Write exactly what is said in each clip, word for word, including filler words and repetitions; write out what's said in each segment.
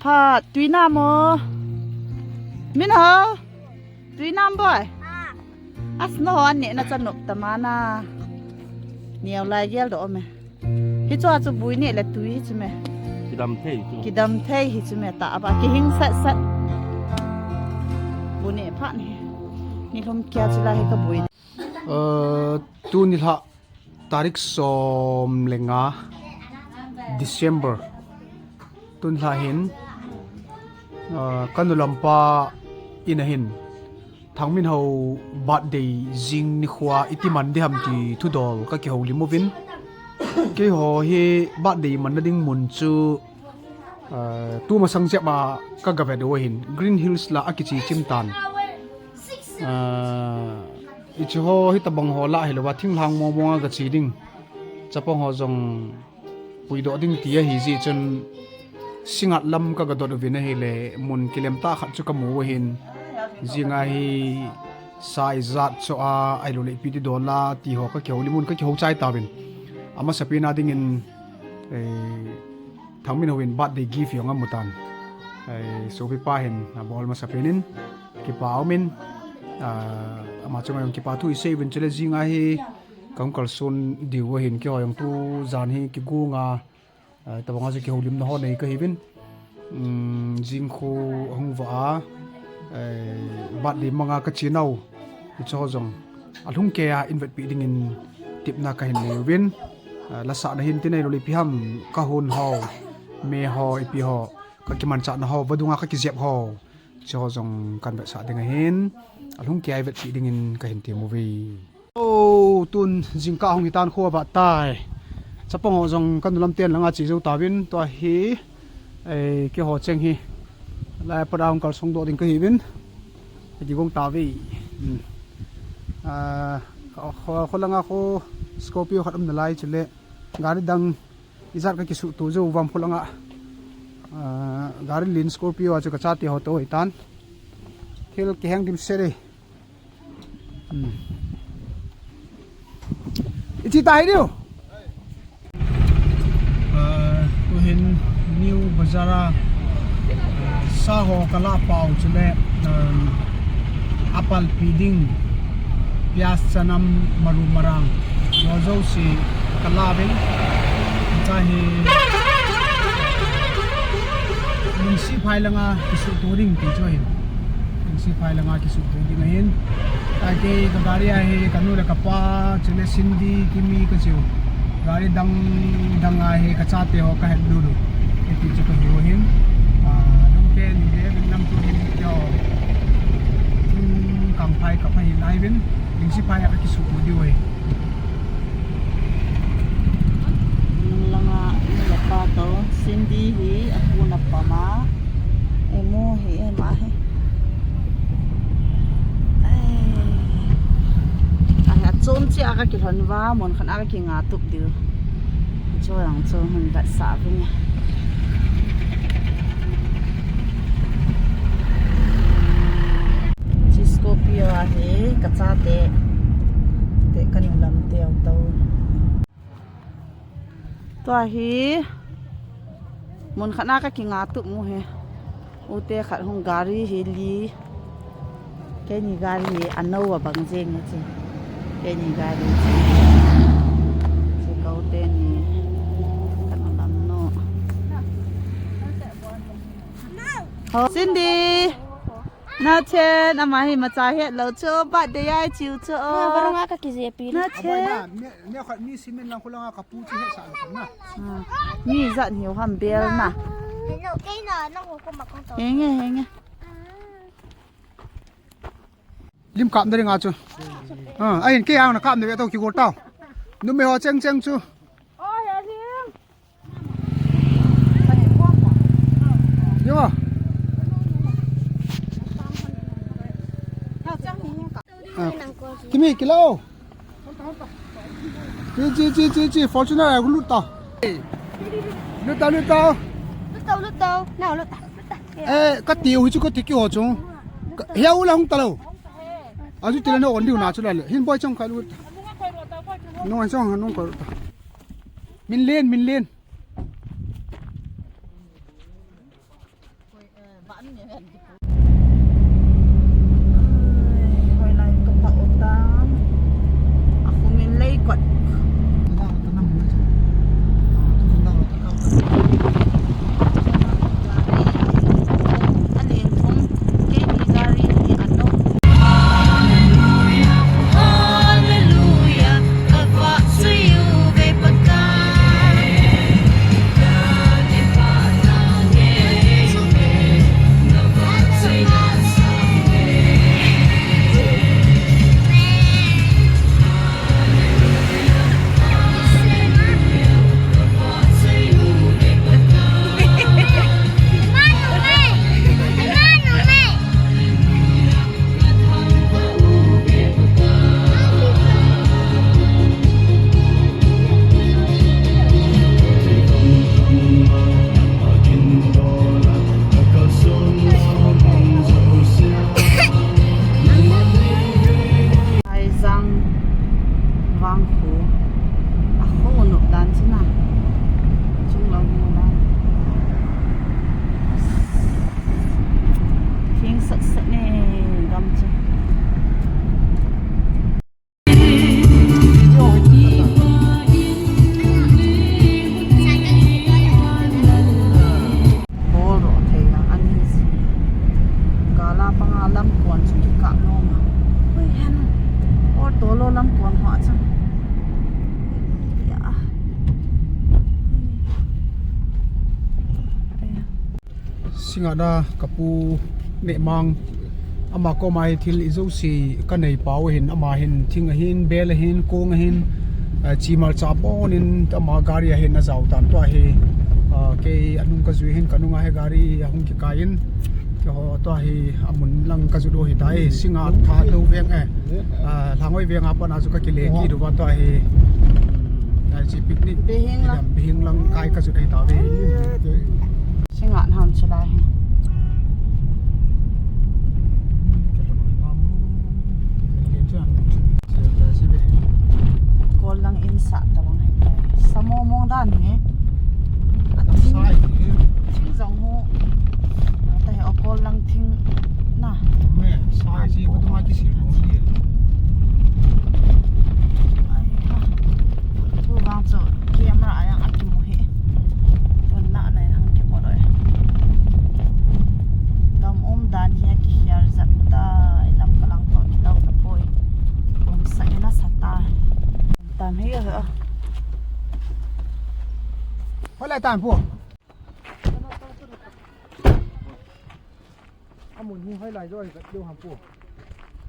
Pha, tui nam o. Min ho. Tui nam boi. As no ho an ne na cha nop ta ma na. Niau lai gel do me. Hi chu a chu bui ne le tui hi chu me. Kidam thei chu. Kidam thei hi chu me ta ba ki hing sat sat. Bu ne pha ni. Ni lhum kia chu la hi ka bui. Aa, tuni lha tarik som le nga December. Tuni lha hin, aa, ka nulampa in a hin Thangminho birthday jing nikho a iti man di ham ti thudol ka kihoulim uvin. Keiho hi birthday manna ding mun chu, aa, tu masang jep a ka ga vet u ahin Green Hills la a kichi chim tan. Aa, hiche ho hi tabang ho la hilou a thinglhang mong mong a ga che ding. Chapang ho jong puidoh ding ti ahi jeh chun Singngat lam ka ga dot uvin ahile mun kilem tah khat chu ka mu u ahin. Jing a hi sa ijat cho a, ahilou le ipi ti dol a ti ho ka kihoulim un ka kihou chai tauvin. Amasapen a dingin, eh, Thangminho in birthday gift jong amu tan. Eh, sopipa hin abol masapen in kipa um in, ah, ama chunga jong kipa thu isei uvin chule jing a hi kahung kalson diu ahin keiho jong tu jan hi kigong a, ah, tabang a chu kihoulimna ho nei kahiuvin. Um, jing khu ahung vah a, eh, birthday manga ka chenau hiche ho jong alhung kei a in vetpi dingin tepna kahin nei uvin. Ah, lasahna hin ti nailou le ipi ham ka hon ho, me ho, ipi ho, ka kimanchahna ho, vadung a ka kijep ho. Hiche ho jong kan vetsah ding ahin. Alhung kei a i vetpi dingin kahin tem uve. O, tun jingkah hung hitan kho avah tai. Chapang ho jong ka nulam ten langa che jou tauvin, tua hi, eh, keiho cheng hi. Lai pat a hung kalsong doh ding kahiuvin. Ka kigong tauve. Hmm. Ah, kho, kho langa kho Scorpio khat um nalai chule gari dang ijat ka kisuhto jou vang phu langa. Ah, gari len Scorpio a chu ka chate ho toh hitan. Thil kiheng dimset e. Hmm. Ichi ta hi diu. Ah, tuhin New Bazar a, ah, sa ho ka lah pau chule, um, apalpi ding, piyaj, chanam, maru, marang, jo jouse ka lah uvin. Ka hi Lingsiphai langa kisuhto ding ti chu ahin. Lingsiphai langa kisuhto ding ahin. Tua hi ka gari a hi ka nu le ka pa, chule Cindy, Kimi ka cheu. Gari dang dang a hi ka chate ho ka het lulu. Hiti chu ka hiu ahin. Ah, lungke ni le, vin lam tu hin kio. Thing kangphai ka pha hin ahi vin. Lingsiphai a ka kisuhto diu ahi. Nung langa nu le pa toh, Cindy hi apu na pa ma. Emu hi ema hi. Ai. Ai, achom cheh a ka kilhon uva, mun khat a ka kinga tup diu. Hiche jong chu hin vetsah uvin. Hiche Scorpio a hi ka chate, te ka nulam te auto. Tua hi mun khat a ka kinga tup mu hi. Ute khat hung gari hi li. Keini gari hi anou abang jeng e chu. Keini gari chu. Chu ka ute ni. Ka nulam nu. Ho, Cindy. Nachen, ama hi imacha hetlou chu, birthday a ichiu chu. Na, varunga ka kijepi. Nachen. Aboi na, mi, mi khat mi cement lang kholanga kapu chu hetsah lou na. Ah, mi ijat hiu ham bel na. Hello, kei na, nang ko ma kong to. Henge, henge. Lim kap na ring a chu. Ah, ahin kei ang na kap na ve to kigol tao. Numei ho cheng cheng chu. Oh, he lim. Yo. Ah, Kimi, kilo. Chi, chi, chi, chi, chi, Fortuner a lut ta. Lut ta, lut ta. Lut ta, lut ta. Na, lut ta, lut ta. Eh, ka tiu hi chu ka ti ki ho chu. Ka, hia u la hung ta lo. A chu ti la na on diu na chu la le. Hin boi chong ka lut. Nung an chong, nung ka lut ta. Min len, min len. Hoilai ka pha o tam. A khum in lei kot. A leng thum. Keini gari hi a no. Hallelujah, hallelujah, ka vah chu iu ve Pakai. Haijang vangkho. A kho nop dan chu na. Chung lang mu dan. Theng sat sat ne gam chu. Bol ro thei a ani si. Gala panga lam kon chu kikap nom a. Hui hen. Or to lo lam kon ho a chang. Ya. Singa da ka pu Nehmang, ama koma hi thil ijouse ka nei pau ahin, ama hin thing ahin, bel ahin, kong ahin, eh, chimal cha pon in ama gari ahin ajao tan tua hi, ah, kei anung ka jui hin ka nunga hi gari ahung kikai in, keiho tua hi amun lang ka jut u hitai, Singa Thatou veng e. Ah, Lhangoi veng a pat a chu ka kile kit uva tua hi, ah, chi picnic. Bihing lang. Bihing lang kai ka jut ahi tave. Singa ham chu lai hi. Kol lang in sa ta bang hai. Samo mong dan hi. Thing jong ho. Ata hi o kol lang thing na. Me, sai si ko tuma ki si ko ni. Ai ha. Tu vang chu camera a jong akimu hi. Tun na nai hang kimu loi. Gam um dan hi akikhel jat ta, i lam kalang to kilou ta poi. Um sa ina sa ta. Tam hi a. Hola tan pu. Amun hi hoilai jo ai vet deu ham pu.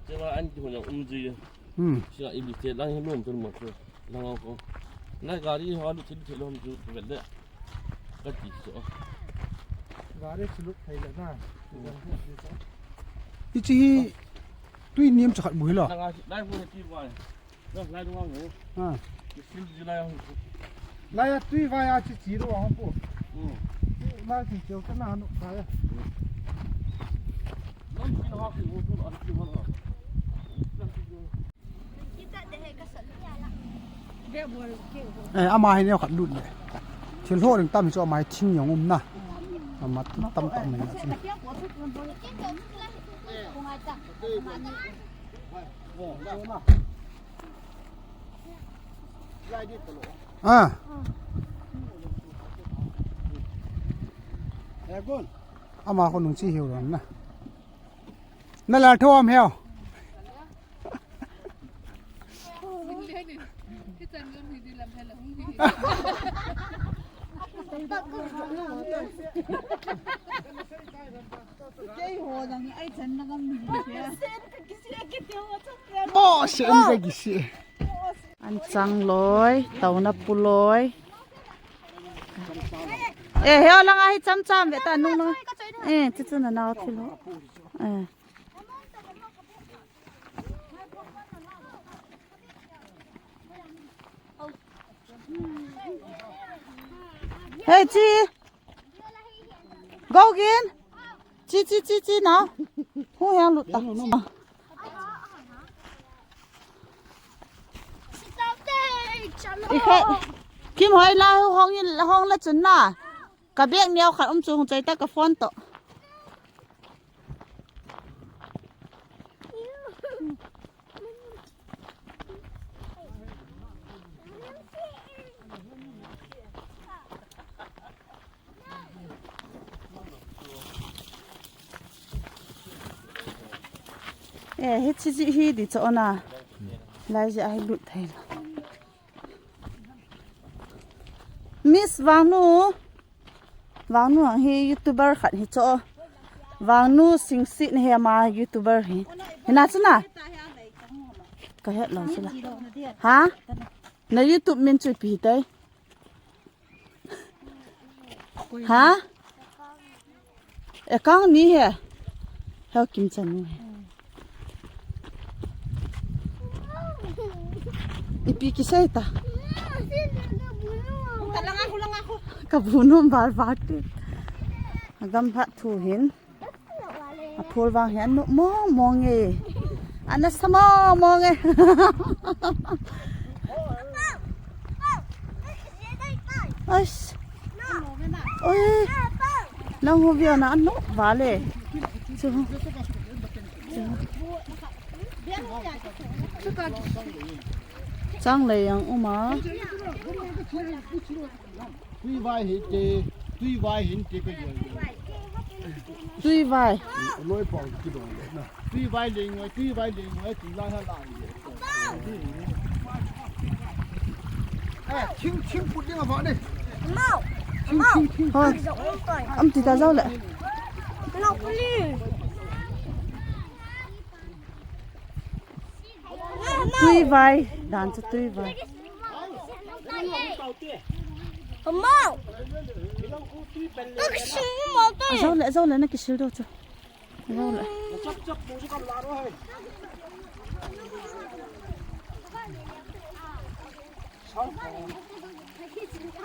Chela an ki hon um ji. Hmm. Sia i bi te lang hi lom tel mo chu. Lang ko. Lai gari ha lu thil thil lom chu vet le. Ka ti chu. Gari chu lut thei le na. Ichi hi tui niam cha khat mu hi lo. Lang a lai hu ti wa. Lai dung ang. Ah. Sil ji lai ang. Lai a tui vai a chi chi ro ang pu. Hmm. Lai chi cheu ka na no ka ya. Lam chi na ha ki wo tu an chi wa na. Eh, ama hi neo khat lut le. Thil ho ring tam hi chu ama hi thing jong um na. Ama tam tam mai na chu. Ah. Ama ko nung chi hiu ron na. Na la thom heo. Kei ho jang ai chan na gam ni. Mo sen ka kisi. An chang loi, tauna pu loi. Eh, heo lang a hi cham cham ve ta nung nung. Eh, chu chu na nao thil ho. Eh. Hey, chi. Go again. Chi, chi, chi, chi, na. Hu yang lut ta. Ikhai. Kim hoi la hu hong in, hong la chun na. Ka bag neo khat um chu hung chai ta ka phone to. Eh, hichi ji hi di chu ona. Lai ji ahi lut thei lo. Miss Vangnu. Vangnu ang hi YouTuber khat hi chu. Vangnu Singsit hi ama YouTuber hi. Hina chu na. Ka het lo chu la. Ha? Na YouTube min chu ipi tai. Ha? Account ni he. Heo Kim Chan nu he. Ipi kisei ta. Ka bu nom bar bar te. Agam phat thu hin. Aphul vang hi anu mong mong e. Ana sa mong mong e. Ais. Oi. Nang hu via na anu vale. Chu. Chu. Chang lei ang uma. Tui vai hi te, tui vai hin te ka yel. Tui vai. Loi pau ki dong le na. Tui vai le ngoi, tui vai le ngoi, tui lai ha la ni. Eh, ching ching put ding a va ne. Mau. Ching ching ching. Ha. Am ti ta jau le. Mau puli. Tui vai, dan chu tui vai. Amau. Ajo le, ajo le, na kisil do chu. Ajo le.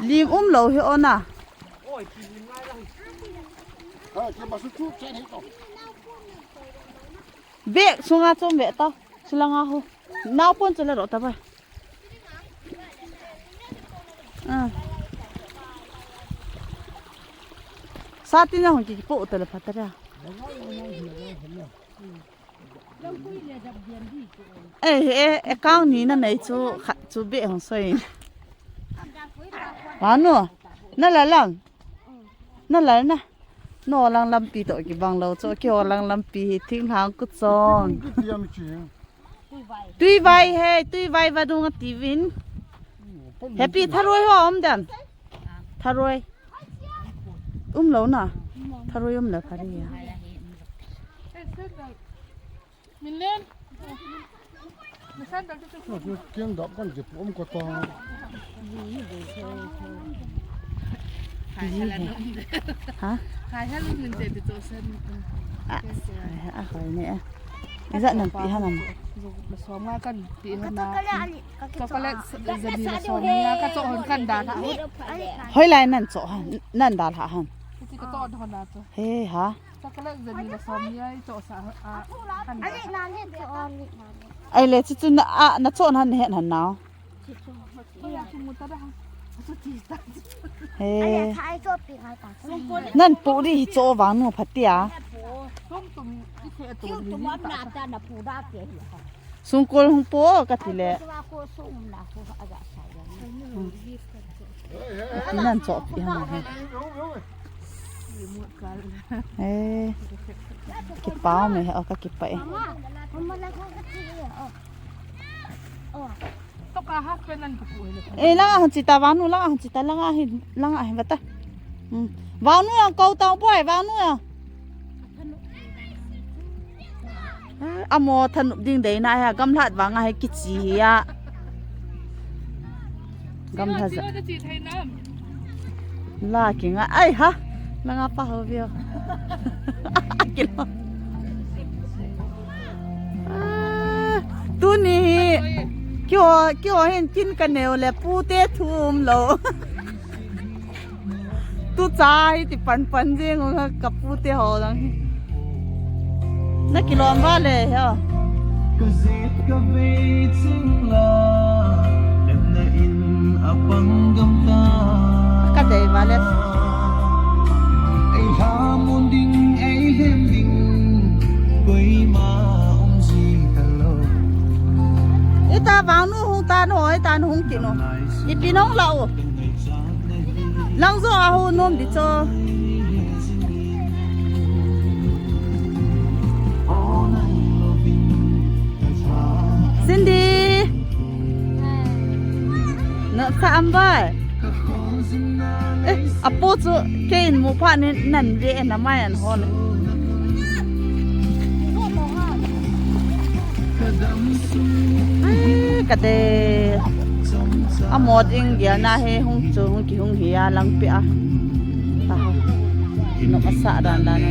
Lim um lo hi ona. Bag sunga chom ve ta. Chulanga ho. Naopon chule ro ta ba. Ah. Sa tin na hon kipo ta le pha ta ra. Eh, eh, account ni na nei chu khat chu bag hon soi. Vanu. Na la lang. Na la na. No lang lampi to kibang lo chu, kiho lang lampi hi thinglhang ku chong. Tui vai he, tui vai vadung ati vin. Happy tharoi ho um dan. Tharoi. Um lo na. Tharoi um la phari ya. Min len. Kiang dap kan jep um ko ta. Ha? Khai hala min te ti to sen. A, a hoi ne. Iza nan pi hanam. Som nga kan pi hana. Chocolate zani la som nga ka cho hon kan da tha. Hoi lai nan cho han, nan da tha han. Ka cho hon da to. He ha. Chocolate zani la som ya i cho sa a. Ai le chu chu na a na cho han he han nao. He. Nan pu ri hi cho vang nu phatia. Sungkol hung po ka ti le. Ti nan cho pi han ha. Eh. Kipa me ha ka kipa e. Eh, langa hon chita vanu, langa hon chita, langa hin, langa hin vata. Hmm. Vanu yang kau tau boy, vanu yang. Amo thanup ding dei na ya, gamlat vang a he kichi hi ya. Gamlat za. La kinga, ai ha. Langa pa ho vio. Kilo. Ah, tuni hi. Kio, kio hin kin ka neo le pute thum lo. Tu cha hi ti pan pan jeng u ka pute ho lang hi. Na kilom va le he. Ka zit ka ve ching la, lemna in a pang gam ta. Ka dei va le. Ei ha mun ding, ei hem ding, koima um ji ta lo. Ita vang nu hung ta no, ita nu hung ki no. Ipi nong la u. Lang zo a ho nom di cho. Kha am bai. Eh, apo chu kei in mu phat in nan ve na mai an hol. Ai, ka de. Amo ding gelna hi hung chu hung kihung hi a lang pia. Ta ho. Nok asa dan dan.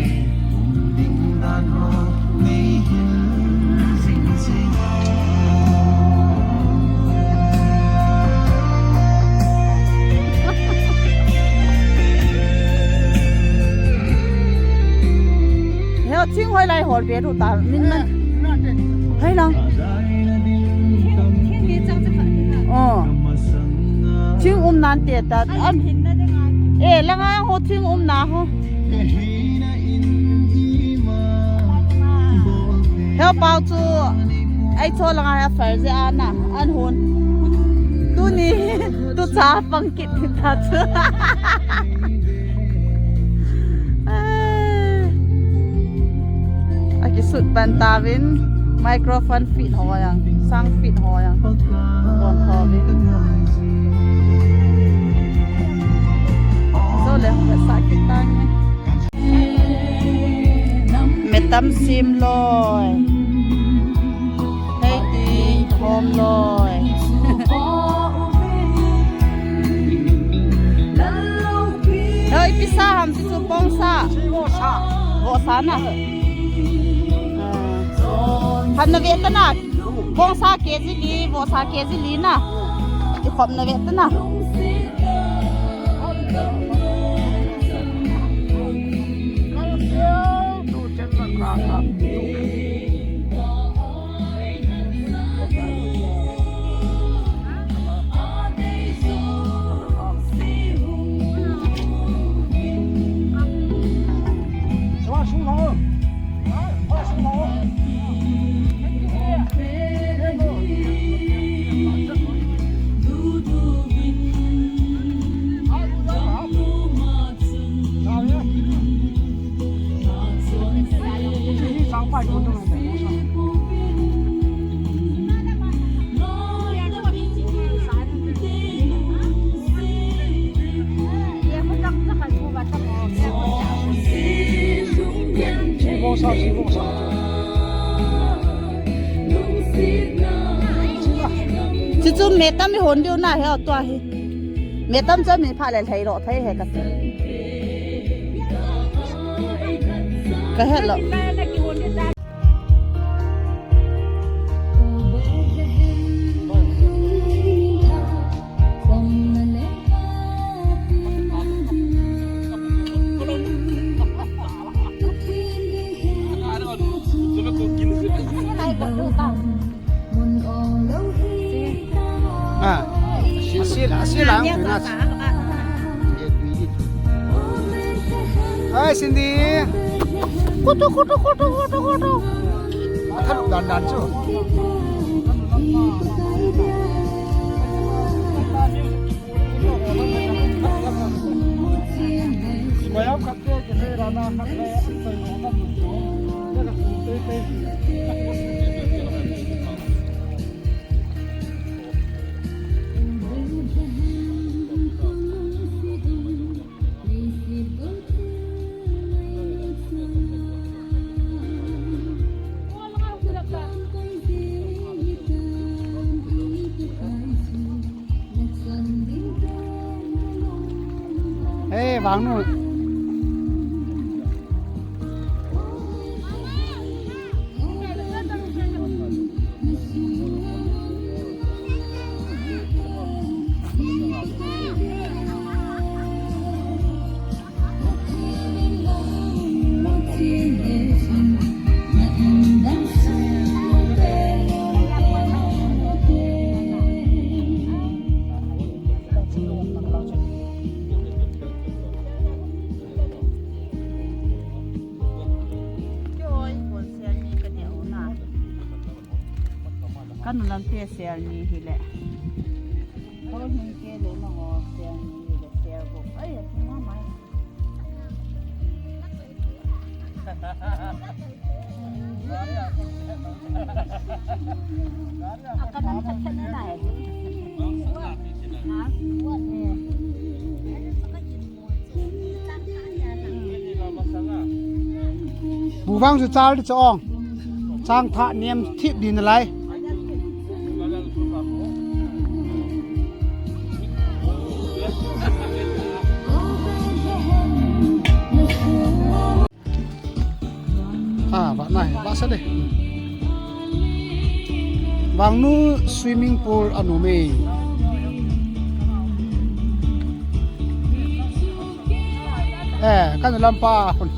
Heo, thing hoilai hol ve ru ta, min man. Hoilang. Oh. Thing um nan te ta. Am. Eh, langa ho thing um na ho. Heo pau chu. Ai cho langa ya far je ana. An hon. Tuni. Tu cha pang kit ta chu. Ai. Akisut pan tauvin, microphone fit ho jeng, sound fit ho jeng. Bon ho vin. Zo le hung sa kit tang. Metam sim loi. Hei ti hom loi. Hei, ipi sa ham ti chu pongsa. Vohsa na. Ah. Ham na ve ta na. Pongsa K G li, vohsa K G li na. I khop na ve ta na. Chuchu metam i hon diu na he tua hi. Metam cha mi pha le lhei lo thei he ka ti. Ka he lo. Ah, asil, asil ang pinat. Ay, Cindy. Kutu, kutu, kutu, kutu, kutu. Thalu dan dan chu. Hey, vang nu. Ka nu lam te sel ni hi le. Ko hin ke le ma ho sel ni hi le sel ko. Ai, a thum ma mai. Bu vang chu chal di chu ong. Chang tha niam thip di nalai. Ah, va nai, va sa de. Vangnu swimming pool anu me. Eh, kan lampa hun.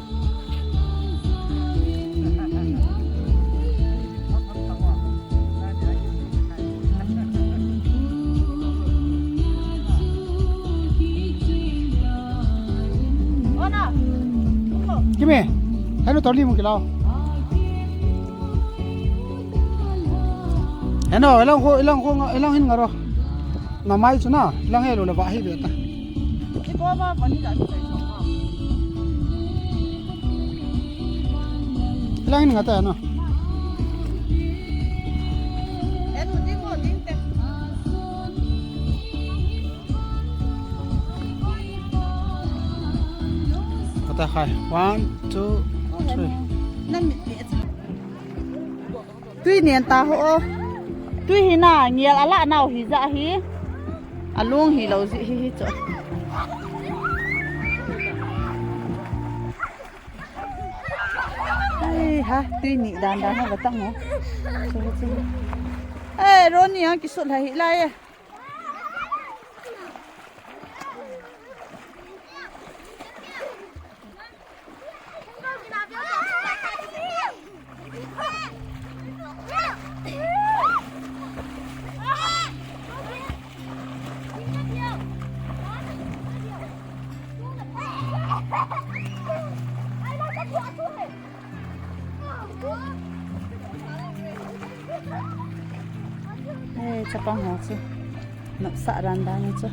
Kimi, henu toli mu kilao. Henu, ilang ko, ilang ko, ilang hin ngaro. Namai chu na, ilang helu le va hi be ta. Ilang hin ngata no. Kata khai. One, two, three. Tui nen ta ho. Tui hi na ngial ala nau hi ja hi. Alung hi lo ji hi hi cho. Ai ha, tui ni dan dan ha batang ho. Cho cho. Eh, Ronnie ang kisul ha hi lai eh. Eh, chapang ho chu. Noksa ran dan chu.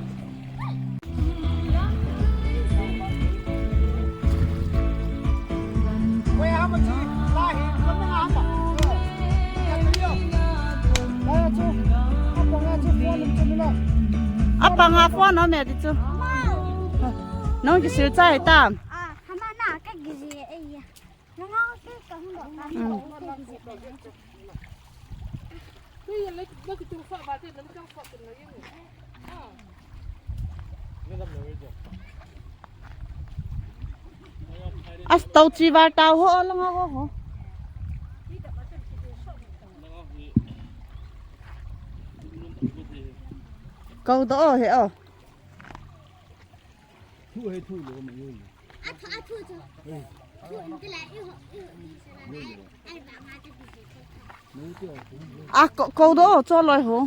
Apang a phone a me di chu. Nong kisil chai tam. Ah, hama na ka gizi e ya. Nang a ke ka hung ka. Mm. As tau chi var tau ho lang ho ho. Kau do he o. Thu he thu lo ma yo. A thu, a thu chu. Thu in tila i ho, i ho, i ho. A, ko, ko do, cho loi ho.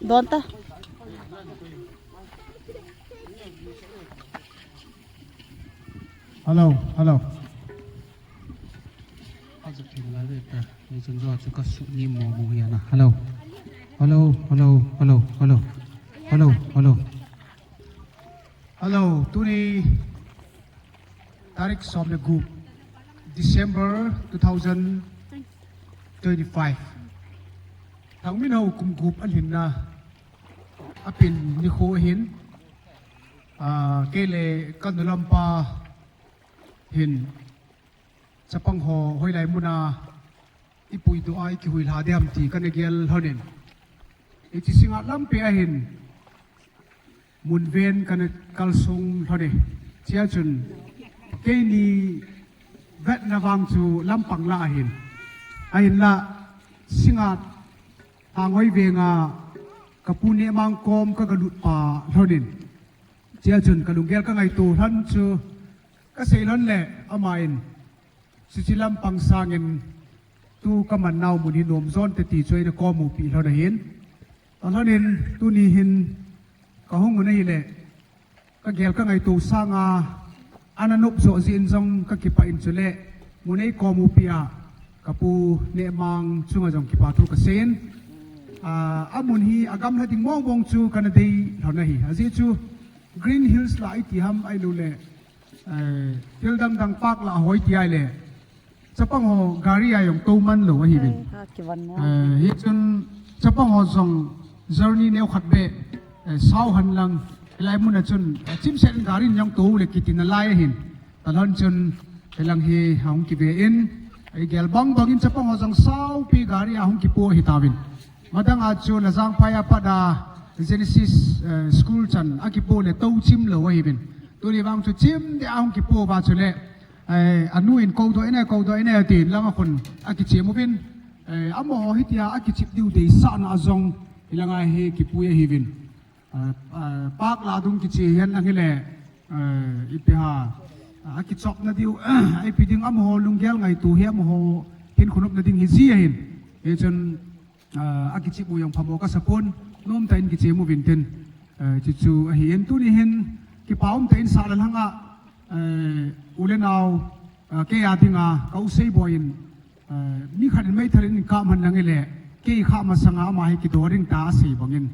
Don ta. Hello, hello. Aja thing la ve ta. Ni chun jo chu ka su ni mo mo hi ana. Hello. Hello, hello, hello, hello. Hello, hello. Hello, tuni tarik som le gup, December two thousand twenty-five. Thangminho kum gup alhinna apen nikho hin, ah, kei le ka nulampa hin chapang ho hoilai muna i puidoh a i kihuilha diam ti kana gel lhonin. Hiche Singngat lampi a hin mun ven kana kalsong lhone. Chea chun keini vetna vang chu lampang lah ahin. Ahinlah Singngat Hangoi venga ka pu Nehmang kom ka galut pa lhonin. Chea chun ka lunggel ka ngaito lhon chu ka sei lhon le ama in Chuche lampang sangin tu ka man nau mun hi nom jon te ti chu eina komu pi lhon ahin. Alhonin tuni hin ka hung un ahile ka gel ka ngaito sanga ana nop jo jeh in jong ka kipah in chule mun eikomu pi a ka pu Nehmang chunga jong kipa thu ka seiyin. Ah, amun hi agamla ding mong mong chu kana dei lhon ahi. Ajeh chu Green Hills la iti ham ahilou le, eh, thil dang dang park la hoi ti ahile, chapang ho gari a jong tou man lou ahi vin. Eh, hichun chapang ho jong journey neo khat beh, eh, sao hen lang, hilai mun a chun, eh, chimset in gari in jong tou le kiti nalai ahin. Talhon chun, hilang hi ahung kive in, ei gel bang bang in chapang ho jong saopi gari a hung kipo ahi tauvin. Madang a chu Lajangphai a pat a Genesis, eh, school chan akipo le tou chim lou ahi vin. Tuni vang chu chim deh a hung kipo uva chule, eh, anu in koudoh in e, koudoh in e tin lang a khun akichem uvin. Eh, amaho hitia akichep diu deisahna a jong hilang a hi kipui ahi vin. Ah, ah, park la dung kiche hihen lang hile, ah, ipi ham, ah, akichopna diu, ipi ding amaho lunggel ngaito hi amaho hinkho nopna ding hi ji ahin. Hichun, ah, akichep u jong phamo kasa pon, nomtah in kichem uvin tin. Ah, chuchu ahin tuni hin kipa umtah in sah le lhang a, eh, u le nao, ah, kei a dinga ka u Seiboi in, ah, mi khat in meithal in kap man lang hile, kei kha masang a ama hi kidou ding tia asei bang in.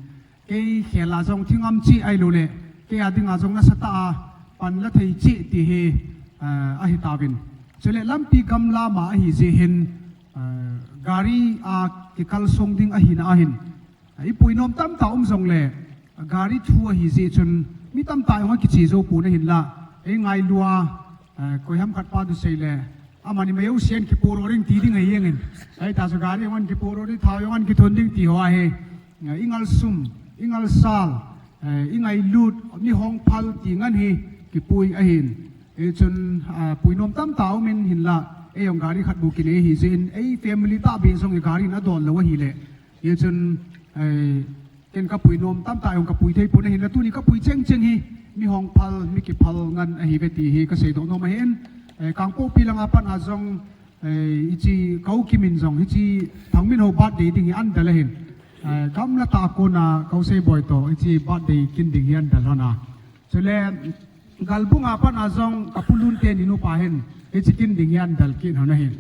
Kei khel a jong thingam chi ahilou le, kei a dinga jong nasatah a pan la thei chi ti hi, eh, ahi tauvin. Chule lampi gamla ma ahi jeh hin, eh, gari a kikal song ding ahina ahin. Eh, i puinom tamtah um jongle, gari thu ahi jeh chun mi tamtah jong akiche jou pon ahin la, ei ngailu a, eh, koiham khat pa thusei le, amani mei u sien kipo ro ding ti ding ahi jeng in. Ahita chu gari jong an kipo ro ding, thao jong an kithon ding ti ho ahi. Eh, i ngal sum, i ngal sal, eh, i ngailut, mi hong phal ti ngen hi kipui ahin. Hichun, ah, puinom tamtah um in hinla, ei jong gari khat bou kinei ahi jeh in, ei family tahbeh jong hi gari in adon lou ahile. Hichun, eh, ken ka puinom tamtah jong ka pui thei pon ahin, tuni ka pui cheng cheng hi, mi hong phal, mi kiphal ngen ahi ve ti hi ka seidoh nom ahin. Eh, Kangpokpi lang a pat a jong, eh, hiche ka u Kim in jong, hiche Thangminho birthday ding hi ahin del ahin. Eh, gamla tah a kona ka u Seiboi toh, hiche birthday kin ding hi ahin del lhon a. Chule, Galbung a pat a jong ka pu Lunte ni nupa hin, hiche kin ding hi ahin del kit lhon ahin.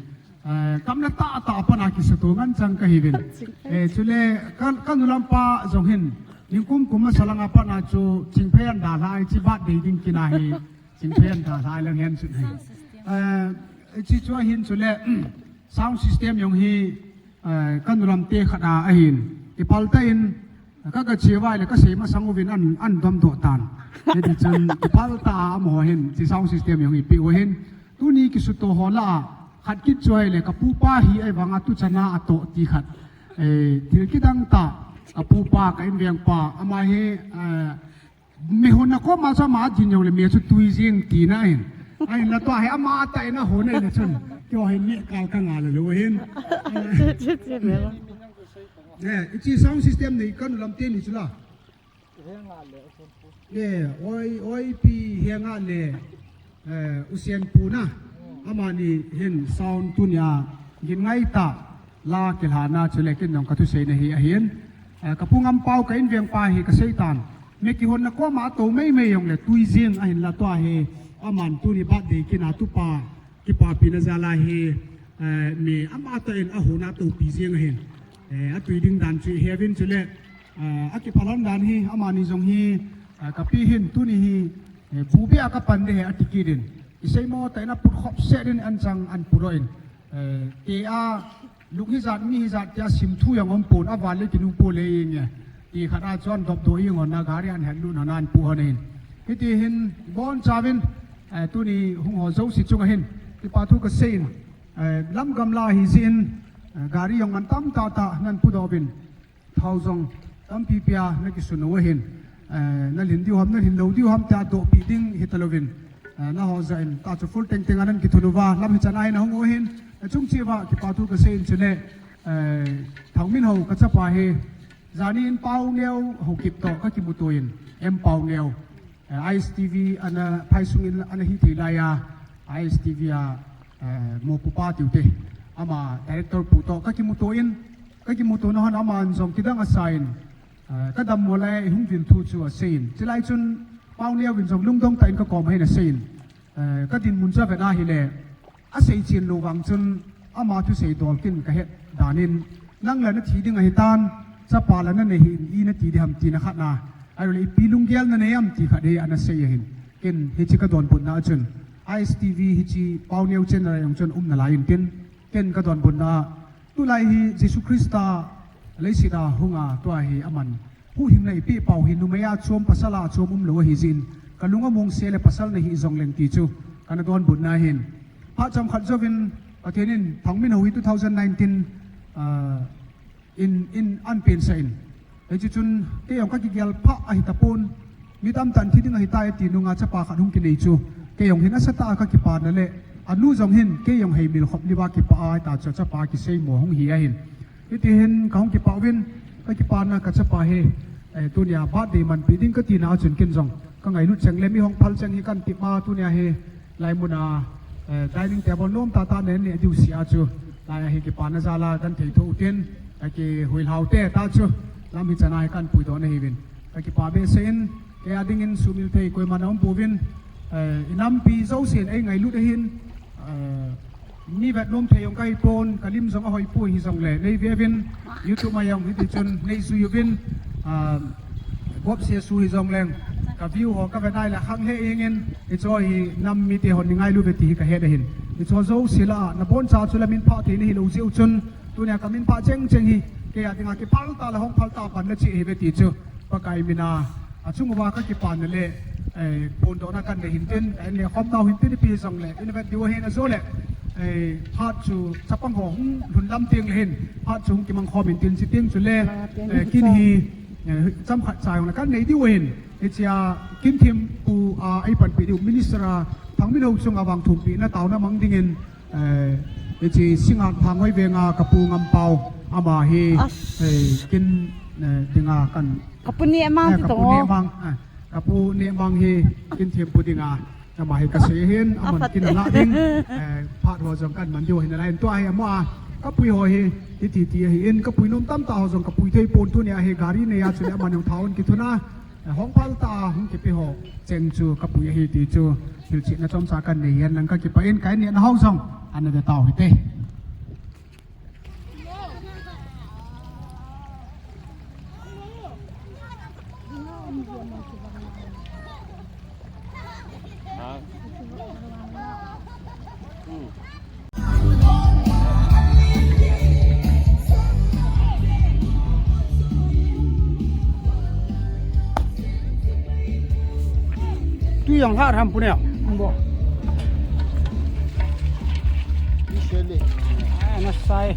Eh, gamla tah tah a pat a kisuto ngen chang ka hi uvin. Eh, chule, ka, ka nu lampa jong hin, nikum kum masa lang a pat a chu, Chingphei ahin dalha, hiche birthday ding kin a hi, Chingphei ahin dalha lang hen chu hi. Eh, hiche chu ahin chule, sound system jong hi, eh, ka nu lamte khat a ahin. Kipal tah in, ka, ka che uva le ka sei masang uvin ahin, ahin domdoh tan. Hiti chun kipal tah a amaho hin, hiche sound system jong hi pe u ahin. Tuni kisuto ho lah a, khat kit chu ahile ka pupa hi ahivang a tuchan a atoh ti khat. Eh, thil kidang tah, ka pupa, ka inveng pa, ama hi, eh, mi honna koma chu ama adin jongle mi chu tui jeng tina ahin. Ahinla tua hi ama tah in ahon ahile chun, keiho hin mi kal ka ngal lou ahin. Che, che, che, me lo. Eh, hiche sound system nei ka nu lamte ni chu la. Eh, oi, oi, pi, henga le, eh, u Sianpu na. Amani hin sound tunia gin ngai tah la kilhana chule ken jong ka thuseina hi ahin. Eh, ka pu Ngampau ka inveng pa hi ka sei tan. Mi kihonna koma atou mei mei jongle tui jeng ahinla tua hi. Aman tuni birthday kin a tupa kipapina jal a hi, eh, mi ama tah in ahon a toupi jeng ahin. Eh, atui ding dan chu i he uvin chule, eh, akiphal lhon dan hi, amani jong hi, eh, ka pi hin tuni hi, eh, bu beh a ka pan ding ahi ati kit in. Isei mo tah in aput khop set in anchang ahin put doh in. Eh, kei a, lung hijat, mi hijat tia simthu jong um pon, aval le kinu po le inge. Ti khat a chun dop doh in hon a gari ahin het lut hon a ahin pu hon in. Hiti hin, boncha uvin, eh, tuni hung ho jouse chunga hin, kipa thu ka sei in, eh, lam gamla ahi jeh in, eh, gari jong man tamtah tah nan pu doh uvin. Thao jong tampi pia na kisun u ahin, eh, na lhin diu ham, na lhin lou diu ham tia dohpi ding hita louvin, eh, na ho jah in ta chu full teng teng a nan kithun uva, lam hichan a hin ahung u ahin, eh, chung cheh uva kipa thu ka sei in chule, eh, Thangminho ka chapa hi, jani in Paoneo Haokip toh ka kimuto in, M Paoneo. Eh, I S T V ana phaisung in ana hithei lai a, I S T V a, eh, mopupa tiu te. Ama director pu toh ka kimuto in, ka kimuto na hon aman jong kidang asa in, eh, ka dammo lai a i hung vil thu chu asei in. Chulai chun Paoneo in jong lungdong tah in ka kom a hin asei in. Eh, ka dinmun chu avet ahile, asei chen lou vang chun ama thusei dol kin ka het dan in, nang la na thi ding ahi tan, Chapa la nanei hih in, i nati ding ham tina khatna. Ahilouleh ipi lunggel nanei ham ti khat hi ana sei ahin. Ken hiche kadonbutna a chun, I S T V hiche Pauneo channel a jong chun um nalai intin. Ken kadonbutna a, tulai hi Jesu Christa leiset a hunga tua hi aman huhhingna eipeh pau hi numei a chom, pasal a chom umlou ahi jeh in, kalung among seh le pasal nahih jongleng ti chu kana donbutna ahin. Phat chomkhat jouvin Pathen in Thangminhao hi two thousand nineteen, ah, in, in an pensah in. Hiche chun kei jong kakigel pha ahi tapon. Mi tamtah in thi ding ahitai ati nunga chapa khat hung kinei chu, kei jong hin asatah a kakipana le, anu jong hin kei jong heimil khop liva kipah a hita chu chapa kiseimo hung hi ahin. Hiti hin kahung kipah uvin, kakipana kachapa hi, eh, tunia birthday manpeh ding katina a chun ken jong kangailut cheng le mi hung phal cheng hi kahin tip a, tunia hi lai muna, eh, dining table nom tahtah nen neh diu seh a chu, lai a hi kipana jal a kahin thei thou tin, akihuilhau tah chu lam hichan a hi kahin puidoh nahiuvin. Kakipah behseh in, kei a dingin sumil thei koiman aumpouvin, eh, inampi jousen eingailut ahin, eh, mi vet nom thei jong kahipon, kalim jong ahoipoi hijongle, neiveuvin, YouTube a jong hiti chun neijui uvin, ah, Gop Sesu hijongleng, ka view ho kavet nai le khang lheh jengin, hicheho hi nam mite hon neingailu uve ti hi kahet ahin. Hicheho jouse lah a naboncha chu lamin phah thei nahilou jeh u chun, tunia kamin phah chengcheng hi, kei a dinga kiphal tah le hung phal tah pan nachih ahiuve ti chu Pakai mina achung uva kakipana le, eh, phondohna kahin nei hintin, kahin neh khom nau hintin, ipi hijongle, in vet diu ahin ajole, eh, phat chu chapang ho hung lhun lam tengle hin phat chu hung kimang khom intin, chuteng chule, eh, kin hi, eh, chomkhat cha jong le kahin nei diu ahin, hichea kin thempu a eipanpi diu Minister a Thangminhao chunga vangthumpehna taona mang dingin, eh, hiche Singngat Lhanghoi venga kapu Ngampao ama hi, eh, kin, eh, dinga kahin, kapu Nehmang, eh, ti kapu Nehmang, eh, kapu Nehmang hi kin thempu dinga ama hi kasei ahin, aman kin alah ding, eh, phat ho jong kahin man diu ahin, alai in tua hi ama a kapui ho hi hiti ti ahin, kapui nom tamtah ho jong kapui theipon, tunia hi gari neiya chule aman jong thaon kithuna, eh, hung phal tah a hung kipe ho cheng chu kapui ahi ti chu hilchetna chomcha kahin nei hen lang, kakipah in, kahin nehna ho jong ana ve tau hite. Tui jong lha tham pu neo. Bo. Ni se le. Ah, na sai.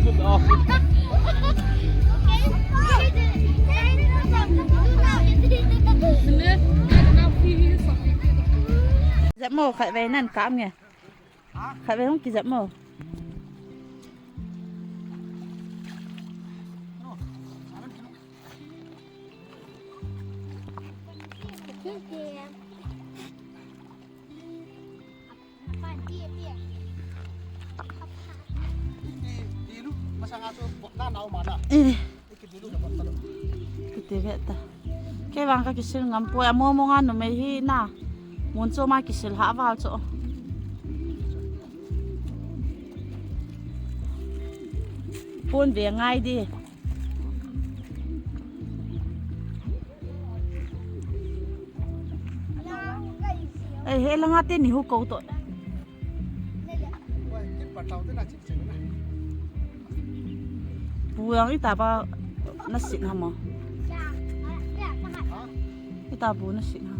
Jep mo, khatvei nan kap nge. Khatvei hung kijep mo. Eh. Kiti ve ta. Kei vang ka kisil ngam poi, amo mo nga numei hi na. Mun chu ma kisil ha val chu. Pon ve ngai di. Ei, he langa te ni hu ko to. Pu ang ita ba na sin ha mo? Ita pu na sin ha.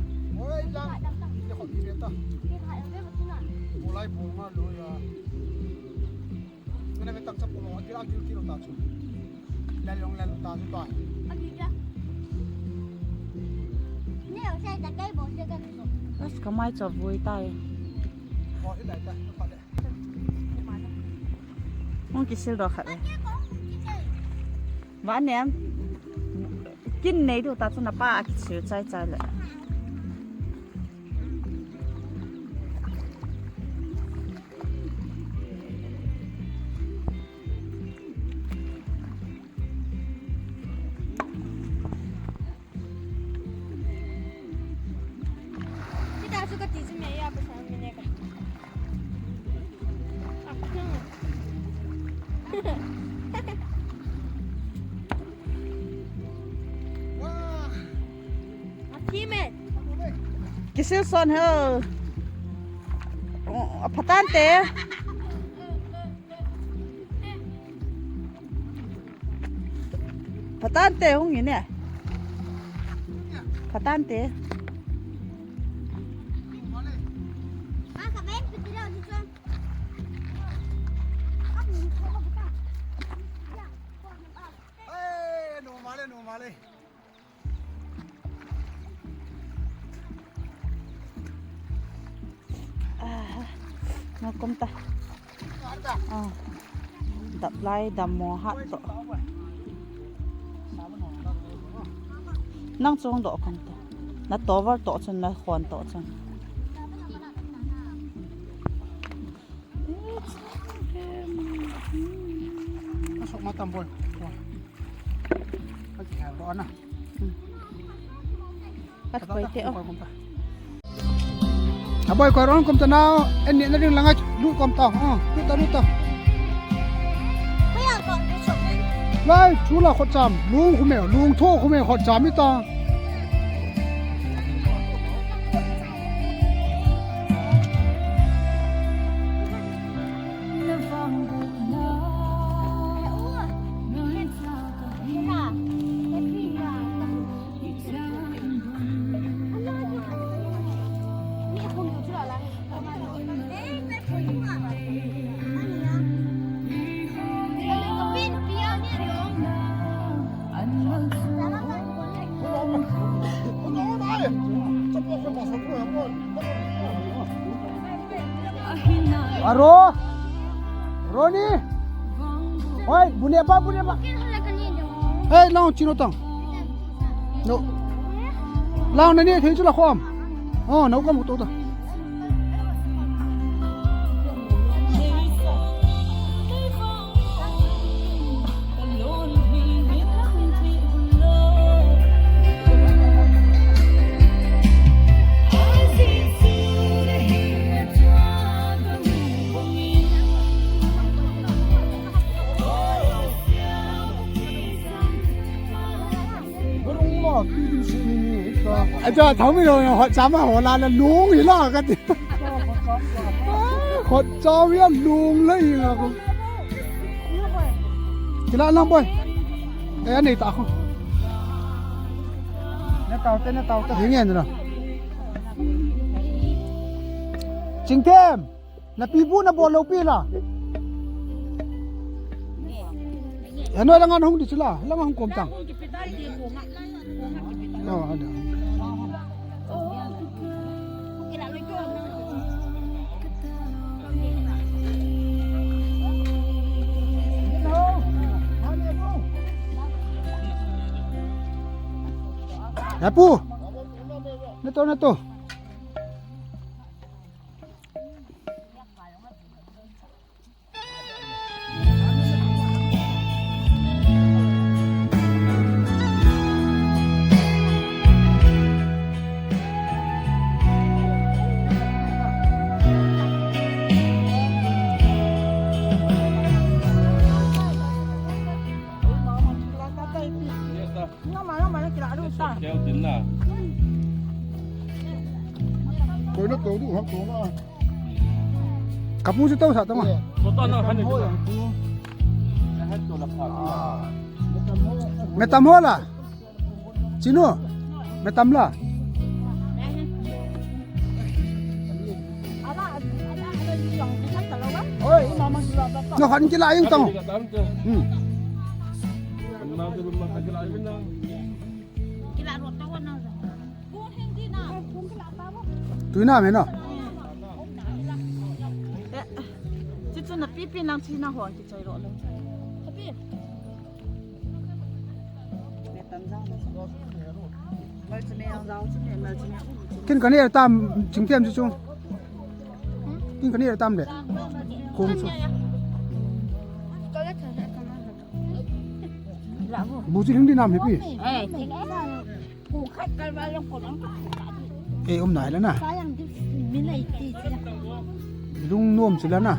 Kena ve tang cha polo, a kil, a kil kilo ta chu. Lel long lel ta chu ta. Bas ka mai cha vui ta e. Bo hi lai ta, pa le. Hung kisil doh khat e. Va nem. Kin nei diu ta chu na pa a kisil chai chai le. Kita suka tisu me ya pasal mine ka. Wah. Kisil son ho. Oh, phatante. Phatante hung in e. Phatante. Hey, no male, no male. Ah, na kum ta. Ah. Dap lai, dam mo hat to. Nang chung doh kong to. Na tower to chun, na khon to chun. Masuk mata boy. Wah. Lagi hal ko ana. At koi te o. Aboi, koi ron kom ta nao. En ni na ring langa lu kom ta. Ah, lu ta, lu ta. Lai, chu la khot cham. Lung khu me, lung tho khu me khot cham ita. Aro. Roni. Hoi, bu ne ba, bu ne ba. Hey, long chino tang. No. Long na ni thei chu la khom. Oh, no kom to ta. Acha, thau mi lo, hot cham a, ho la la, lung hi la ka ti. Hot cham ya, lung la hi la ko. Kila lang boy. Eh, anei ta ko. Na tau te, na tau te. Hi nge na. Chingthem. Na pi bu na bol lou pi la. Heno langa hung di chula, langa hung kom tang. Oh, ada. Ya pu. Neto, neto. Koi na to du hak to na. Kapu chu to sa to ma. Metam ho la. Chinu. Metam la. No han kila yung tang. Hmm. Tui na me no. Chuchu na pipi nang chi na hon ki choi ro lo. Kin kani tam ching tem chu chu. Kin kani tam le. Kum chu. Bu chi hing di nam he pi. Ei, um nai la na. Lung nom chu la na.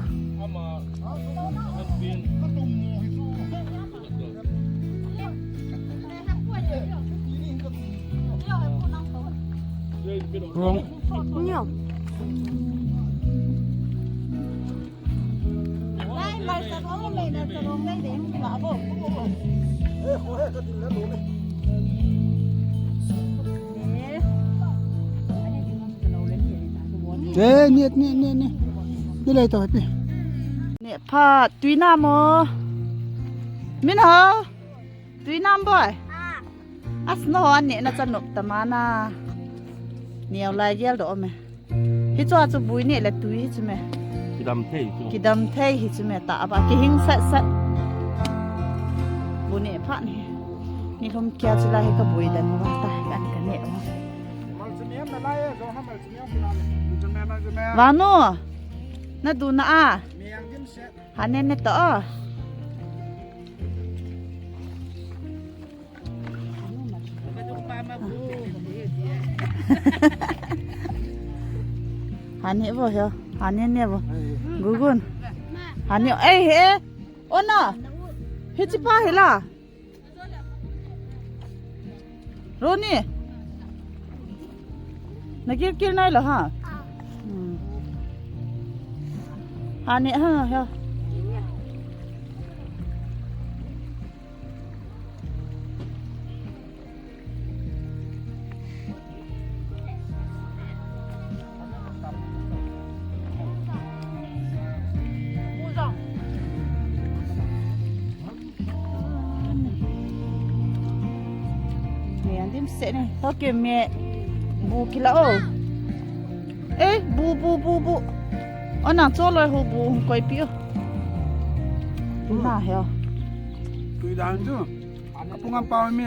Wrong. Te, ni, ni, ni, ni. Ni lai to happy. Ni pha, tui na mo. Min ho. Tui nam boi. As no an ne na chanop tamana. Niau lai gel do me. Hi chu a chu bui ne le tui hi chu me. Kidam thei chu. Kidam thei hi chu me ta ba ki hing sat sat. Bu ne pha ni. Ni lhum kia chu la hi ka bui dan ba ta kan ka ne. Vanu. Na du na a. Ha ne ne to. Hani vo heo, hani ne vo. Gugun. Hani, ei, he. Ona. Hichi pa hila. Roni. Na kil kil nai lo ha. Hmm. Hani ha, heo. Me an dim se ne. Okay, me bu kila o. Eh, bu, bu, bu, bu. Ona cholo hu bu koi pi o. Na heo. Tui dan chu. Kapung am pa mi.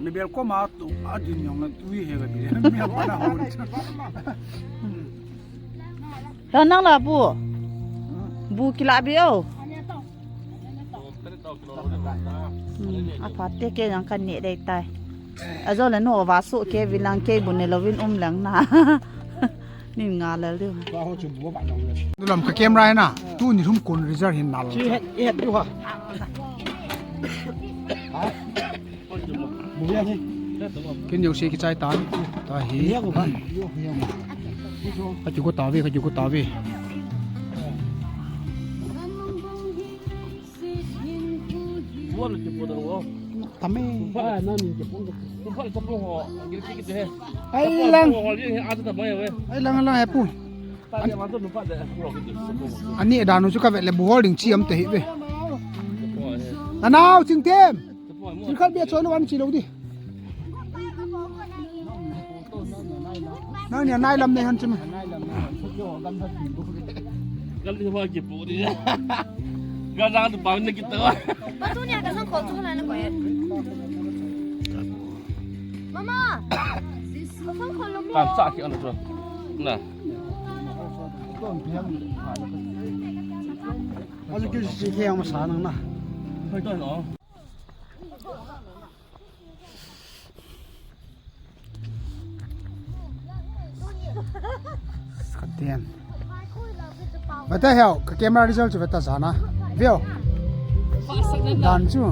Mi bel ko ma tu a din yong na tui he ga di. Mi pa na ho. Heo nang la bu. Bu kila bi o. Hmm, a phat te ke yang kan ne dei tai. A jo le no va su ke vi lang ke bu ne lo vin um lang na. Nin nga lel diu. Nulam ka camera na. Tu ni lhum kon result hin na lo. Chi het, het diu ha. Kin yo se ki chai tan. Ta hi. Ka ki ko ta ve, ka ki ko ta ve. Tame. Ai lang. Ai lang lang he pu. Ani danu chu ka vet le bu hol ding chi am te hi ve. Nanao, Chingthem. Chingkhat bia chon wan chi lo di. Nang nia nai lam nei han chim. Kan di ma ki pu di. Kan dang tu bang ni kita. Ba tu nia ka sang khol chu la na ko e. Mama. Ka sang khol lo mi. Kan sa ki an tu. Na. Azu ki si ki ang masa nang na. Hoi to no. Katian. Veta heo, ka camera result chu veta jana. Veo. Dan chu.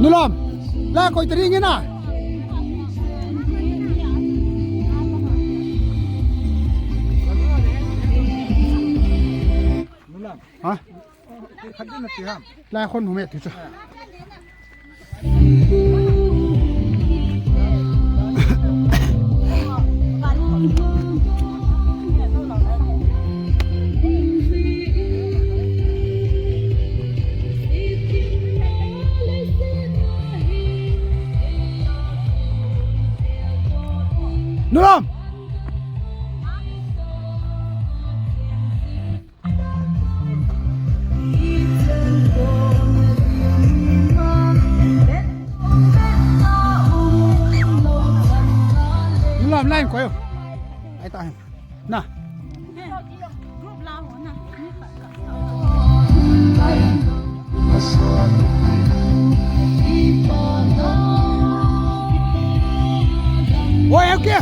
Nulam, la koi tari nge na. Ha? Lai khon hum e ti chu. Nulam! Lam line ko yo. Ai ta. Na. Oi, é o quê?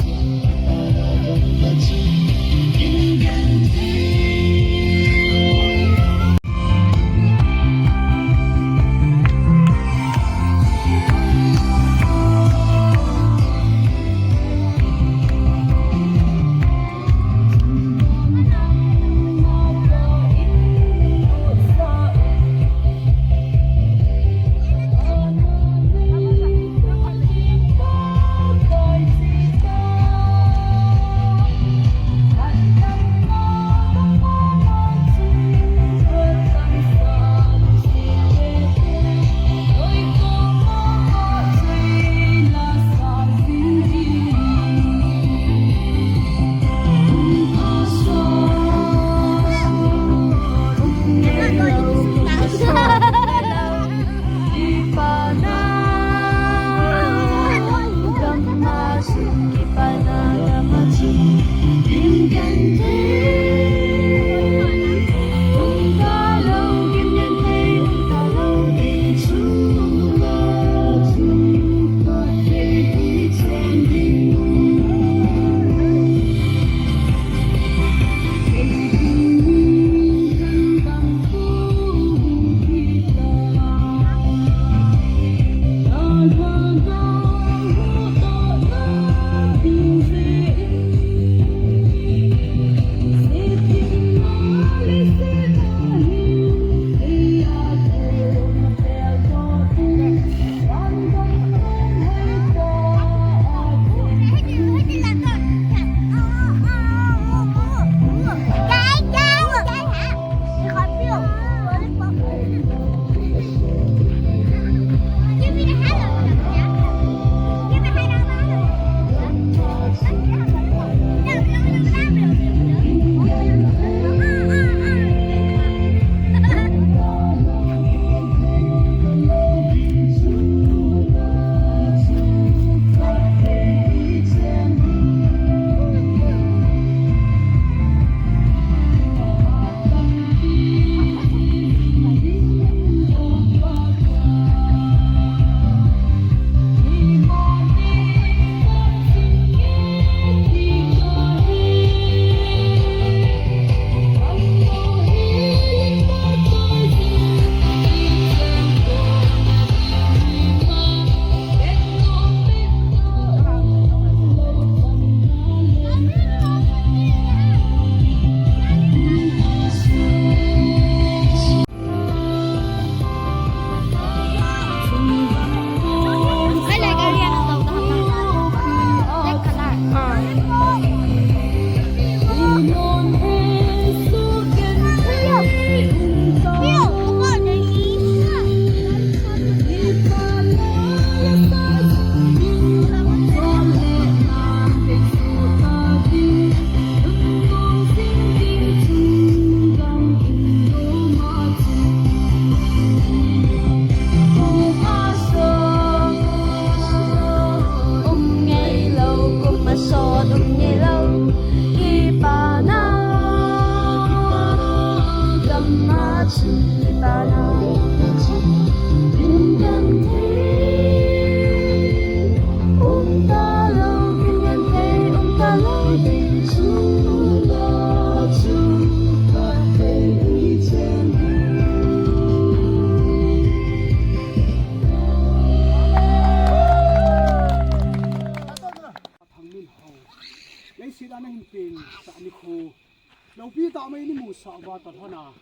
Pi ta mai ni mu sa ba ta hona.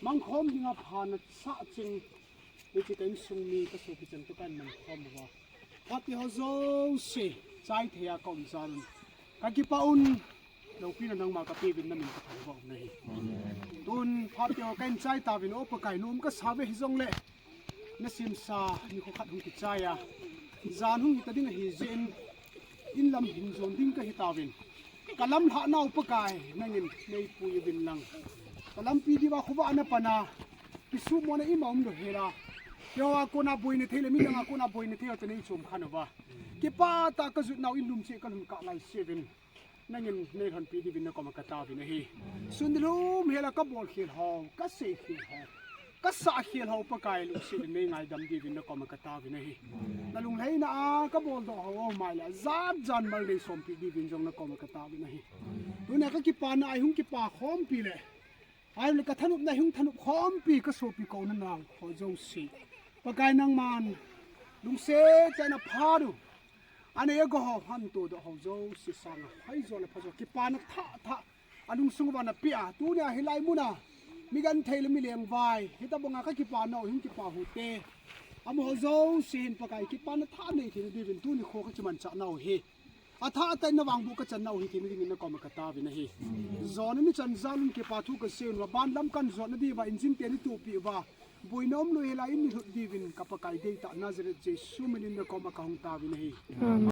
Mang khom dinga pha na sa ching. Ni chi kan sung mi ka so ki chan to kan mang khom ba. Phat ti ho zo se. Chai thei a ka um sa nun. Ka kipa un. Lo pi na nang ma ka pe vin na min ka thang ba um na hi. Tun phat ti ho kan chai ta vin o Pakai nom ka sa ve hi zong le. Na sim sa ni kho khat hung ki chai a. Zan hung hi ta ding a hi zin. In lam hin zon ding ka hi ta vin. Ka lam lha nau Pakai, nangin nei pui vin lang. Ka lampi diva khuva na pana, kisu mo na ima um lo hela. Keo a kona boina thei le midang a kona boina thei o te nei chom khan uva. Kipa ta ka zut nau in lum che ka lum ka lai se vin. Nangin nei lhon pi di vin na koma ka ta vin ahi. Sun di lum hela ka bol khel ho, ka sei khel ho. Ka sa khel ho Pakai lungset in nei ngaidam di vin na koma ka ta vin ahi. Na lunglhaina a ka bol doh ho mai la zat zan mal nei sompi di vin zong na koma ka ta vin ahi. Tuna ka kipa na ai hung kipa khompi le. Ai le ka thanup na hung thanup khompi ka sopi ko na nang ho zong si. Pakai nangman lungset ta na pha du. Ane go ho han to do ho zo si sanga hai zo le pha zo kipa na tha tha. Alung sung va na pia, tuni a hilai muna. Mi gan thei le mi leng vai. Hita bonga ka kipa nau, hin kipa hu te. Amo ho zo si hin Pakai kipa na tha nei thei na di vin tuni kho ka chi man cha nau hi. A tha a tai na vang bu ka chan nau hi thei na ding in na koma ka ta vin ahi. Zo na ni chan za lung kipa thu ka se un va ban lam kan zo na di va injin te ni tu pi va. Boina um lo hela in ni hlut di vin ka Pakai dei ta Nazareth Jesu min in na koma ka hung ta vin ahi.